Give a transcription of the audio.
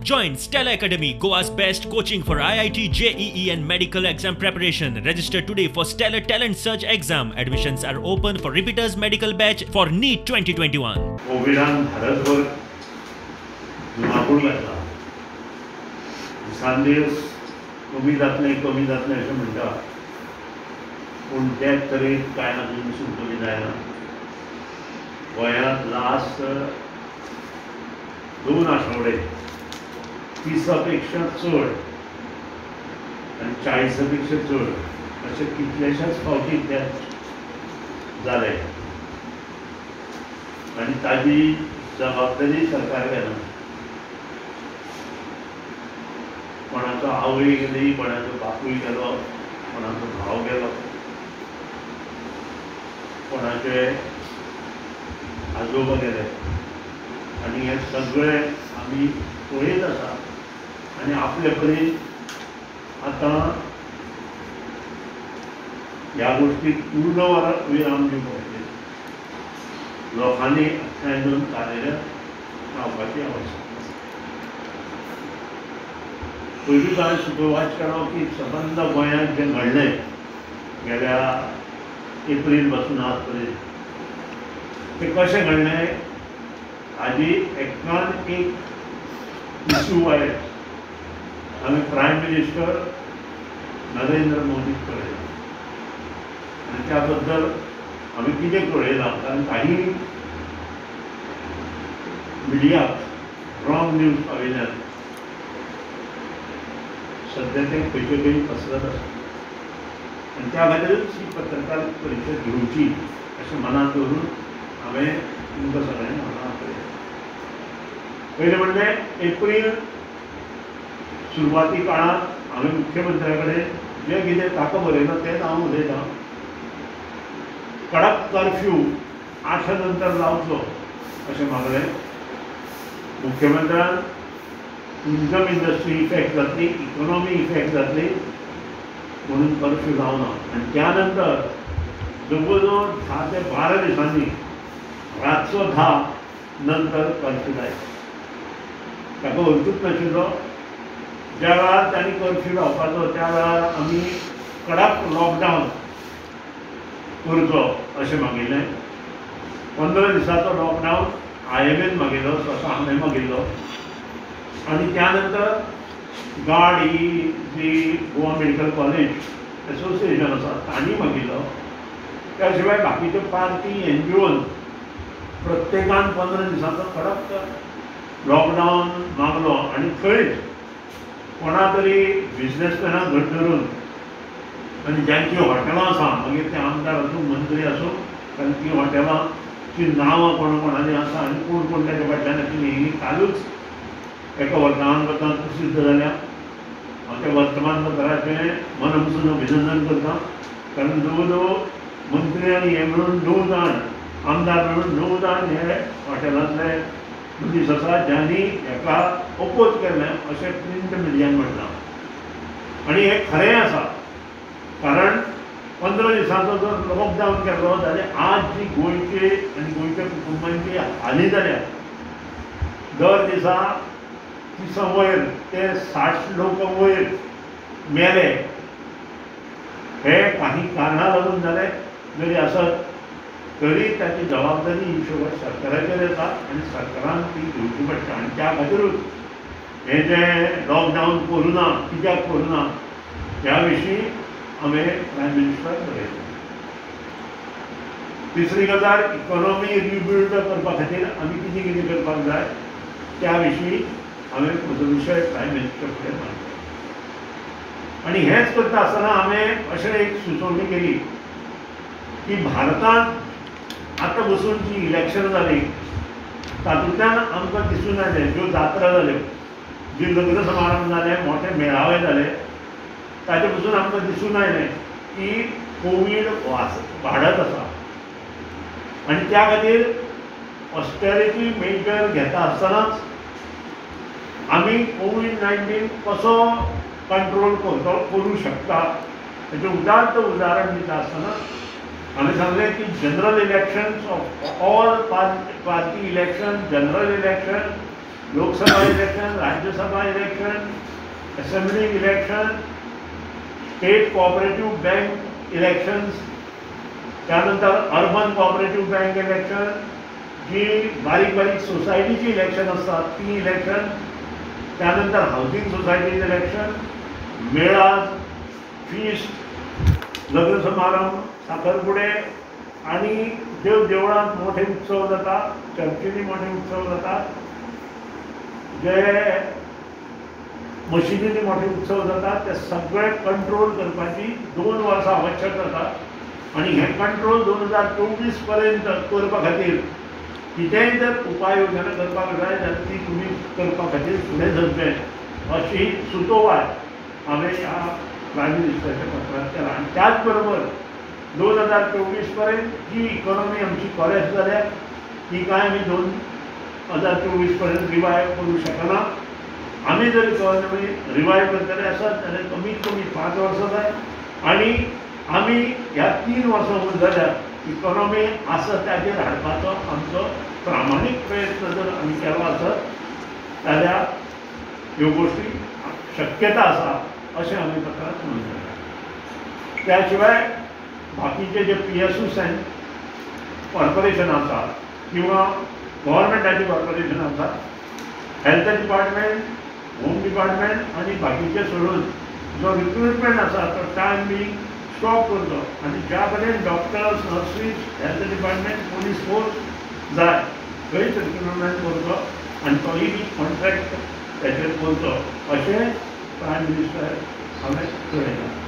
Join Stellar Academy, Goa's best coaching for IIT, JEE and medical exam preparation. Register today for Stellar Talent Search exam. Admissions are open for repeaters medical batch for NEET 2021. कोविडान भारतभर धुमाकूळ घातला. दिसान दीस कमी जातलें कमी जातलें अशें म्हणटा, पूण ते तरेन कांय अजून पसून कमी जायना. गोंयांत लास्ट 2 आठवडे 30 पेक्षा चड आनी 40 पेक्षा चड अशे कितलेशेच फावटी ते जाले आनी ताजी जबाबदारी सरकार घेना. कोणाचो आवय गेली, कोणाचो बापूय गेलो, कोणाचो भाव गेलो, कोणाचे आजोबा गेले आनी हे सगळे आमी पळयत आसा. आनी आपले परीन आतां ह्या गोश्टीक पूर्ण विराम दिवपाक जाय. लोकांनी एकठांय येवन कार्यरत रावपाची आवश्यकता आसा. पयलींच हांवें सुप्रभात केलो की सबंद गोंयांत जें घडलें गेल्या एप्रील पासून आज पर्यंत तें कशें घडलें हाजी एकान एक इशू आयले. आमी प्रायम मिनिस्टर नरेंद्र मोदीक पळयला आनी त्या बद्दल आमी कितें पळयलां, कारण काही मिडियाक रॉंग न्यूज पाविल्ल्यान सद्या तें खंयचे खंय पसरत आसा आनी त्या खातीरूच ही पत्रकार परिशद घेवची अशें मनांत दवरून हांवें तुमकां सगळ्यांक हांगा आपयलें. पयलें म्हणल्यार एप्रील सुरवाती काळांत हांवें मुख्यमंत्र्या कडेन जें कितें ताका बरयलां तेंच हांव उलयतां. कडक कर्फ्यू 8 नंतर लावचो अशें मागलें. मुख्यमंत्र्यान टुरिजम इंडस्ट्री इफेक्ट जातली, इकॉनॉमी इफेक्ट जातली म्हणून कर्फ्यू लावना. आनी त्या नंतर जवळ जवळ 10 ते 12 दिसांनी रातचो 10 नंतर कर्फ्यू लायलो. ताका अर्थूच नाशिल्लो. ज्या वेळार तांणी कर्फ्यू लावपाचो त्या वेळार आमी कडक लॉकडावन करचो अशें मागिल्लें. 15 दिसाचो लॉकडावन IMAन मागिल्लो, स्वता हांवें मागिल्लो. आनी त्या नंतर गार्ड ही जी गोवा मेडिकल कॉलेज एसोसिएशन आसा तांणी मागिल्लो. त्या शिवाय बाकीच्यो पार्टी NGOन प्रत्येकान 15 दिसांचो कडक लॉकडावन मागलो. आनी थंयच कोणा तरी बिजनेसमॅनाक घट धरून आनी जांचीं हॉटेलां आसा, मागीर ते आमदार आसूं मंत्री आसूं, कारण तीं हॉटेलांची नांवां कोणा कोणाली आसा आनी कोण कोण ताच्या फाटल्यान आशिल्लीं ही कालूच एका वर्तमानपत्रांत प्रसिद्ध जाल्या. हांव त्या वर्तमानपत्राचें मनपसून अभिनंदन करतां, कारण जवळ जवळ मंत्री आनी हे मेळून 9 जाण, आमदार मेळून 9 जाण हे हॉटेलांतले मनीस आसा ज्यांनी हेका अपोज केल्लें अशें प्रिंट मिडियान म्हणलां. आनी हें खरें आसा, कारण 15 दिसांचो जर लॉकडावन केलो जाल्यार आज जी गोंयचे आनी गोंयच्या कुटुंबांची हाली जाल्या, दर दिसा 30 वयर ते 60 लोक वयर मेले, हे काही कारणां लागून जाले जरी आसत तरी ताची जबाबदारी ही शेवट सरकाराचेर येता आनी सरकारान ती घेवची पडटा. आनी त्या खातीरूच हें जें लॉकडावन करूं ना, कित्याक करूं ना ह्या विशीं हांवें प्रायम मिनिस्टराक बरयलें. तिसरी गजाल, इकॉनॉमी रिबिल्ड करपा खातीर आमी कितें कितें करपाक जाय त्या विशीं हांवें म्हजो विशय प्रायम मिनिस्टर कडेन मांडलो. आनी हेंच करता आसतना हांवें अशें एक सुचोवणी केली की भारतांत आतां बसून जी इलेक्शन जाली तातूंतल्यान आमकां दिसून आयलें, ज्यो जात्रा जाल्यो, जी लग्न समारंभ जाले, मोठे मेळावे जाले, ताचे पसून आमकां दिसून आयलें की कोवीड वाडत आसा. आनी त्या खातीर ऑस्टेरिटी मेजर घेता आसतनाच आमी कोवीड-19 कसो कंट्रोल करूं शकता हेचें उदात्त उदाहरण दिता आसतना हांवें सांगलें की general elections of all party election, general election, Lok Sabha election, Rajya Sabha election, assembly election, state cooperative bank elections, त्यानंतर अर्बन कोऑपरेटिव्ह बँक इलेक्शन, जी बारीक बारीक सोसायटीची इलेक्शन आसतात ती इलेक्शन, त्यानंतर हावसिंग सोसायटीज इलेक्शन, मेळाज, फीस्ट, लग्न समारंभ, साखरपुडे आनी देव देवळांत मोठे उत्सव जाता, चर्चींनी मोठे उत्सव जातात, जे मशिदींनी मोठे उत्सव जातात, ते सगळे कंट्रोल करपाची 2 वर्सां आवश्यक जाता आनी हें कंट्रोल 2024 पर्यंत करपा खातीर कितेंय जर उपाय योजना करपाक जाय जाल्यार ती तुमी करपा खातीर फुडें सरचें अशी सुचोवपाय हांवें ह्या प्रायम मिनिस्टराच्या पत्रांत केला. आनी त्याच बरोबर 2024 पर्यंत जी इकॉनॉमी आमची कोलॅप्स जाल्या ती काय आमी 2024 पर्यंत रिवायव करूं शकना. आमी जर इकॉनॉमी रिवायव करतले आसत जाल्यार कमीत कमी 5 वर्सां जाय आनी आमी ह्या 3 वर्सां उरलेल्या इकॉनॉमी आसा ताचेर हाडपाचो आमचो प्रामाणीक प्रयत्न जर आमी केलो आसत जाल्यार ह्यो गोश्टी शक्यता आसा अशें आमी पत्रांत म्हणूं शकता. त्या शिवाय बाकीचे जे PSU corporation आसा किंवा गव्हर्मेंटाचे कॉर्पोरेशन आसा, हेल्थ डिपार्टमेंट, होम डिपार्टमेंट आनी बाकीचे सोडून जो रिक्रुटमेंट आसा तो टायम बींग स्टॉप करचो आनी ज्या कडेन doctors, nurses, health department, police force जाय थंयच रिक्रुटमेंट करचो आनी तोय बी कॉन्ट्रॅक्ट ताचेर करचो अशें प्रायम मिनिस्टर हांवें कळयलां.